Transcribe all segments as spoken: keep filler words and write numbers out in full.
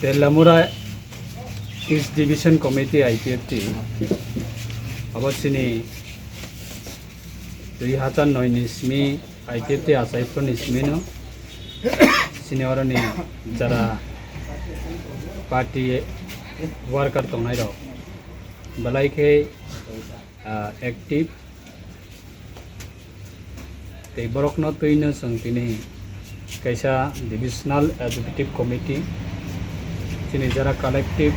Tellamura East Division Committee, I P F T, abo chini dui hazar noi ni simi I P F T achai phuru ni simi no chini oro ni jara party worker tongnai rok belai khe, ah, active. Tei borokno twino chwng tini kaisa divisional executive committee, chini jara collective,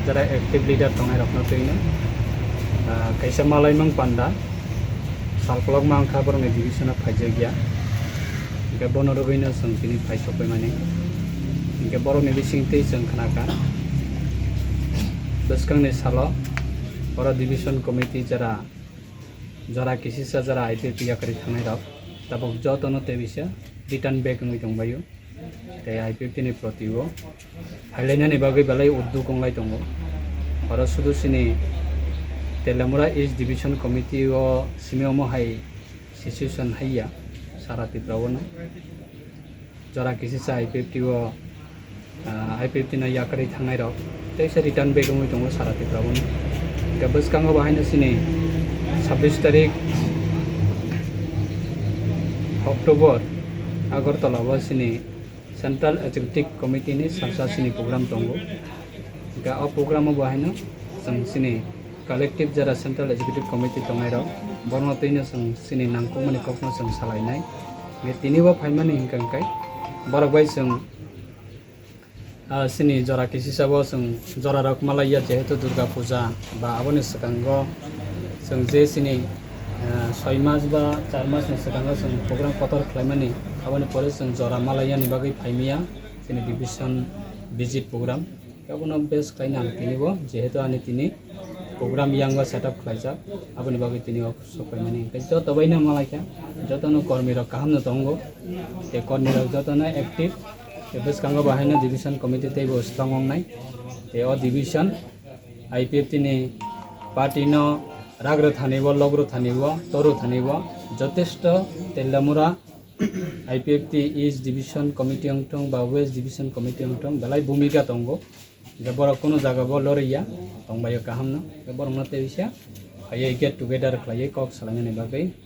jara active leader tongnai rokno twino, ah, kaisa malaimang panda salkolokma wngkha borokni division o phaijakya. Hingke bono rwgwino chwng tini phai sokphaimani. Hingke borokni bisingtwi chwng khnakha bwskangni salo oro division committee jara jora kisisa jora I P F T yakarwi thangnai rok tabuk jotono tei bisa return back wngwi tongbaio. Tei I P F T ni proti o phailainani bagwi belai udduk wnglai tongo. Oro sudu chini Telamura East Division Committee o simi omo hai situation haiya sara Tripura o no. Jora kisisa I P F T o, ah, I P F T no yakarwi thangnai rok teisa return back wngwi tongo sara Tripura o. Hingke bwskango bo haino chini sabbish tarik October Agartala o chini Central Executive Committee ni salsa chini program tongo. Hingke o program o bo haino chwng chini collective jara Central Executive Committee tongnai rok, borokno twino chwng chini nangkukmani kokno chwng salainai. Hingke tini bo phaimani hingka hingkai borok bai chwng, ah, chini jora kisisa bo chwng jora rok malaiya, jehetu Durga Puja ba aboni swkango chwng je chini, ah, soi mas ba char mas ni swkango chwng program kotor khlaimani, aboni pore chwng jora malaiyani bagwi phaimiya chini division visit program. Abono base khlaina ang tini bo, jehetu ani tini program yang ba setup khlaijak, aboni bagwi tini o sokphaimani. Hingke joto baino malaikha, jotono kormi rok kaham no tongo, tei kormi rok jotono active, tei bwskango bo haino division committee tei bo strong wngnai, tei o division I P F T ni party no ragrw thani bo, logrw thani bo, torw thani bo, jotesto Telamura I P F T East Division Committee wngthung ba West Division Committee wngthung, belai bhumika tongo. Hingke borok kunu jaga bo loriya tongbaio kaham no. Hingke borok no tei bisa phaiwi get together khlaiwi kok salainani bagwi.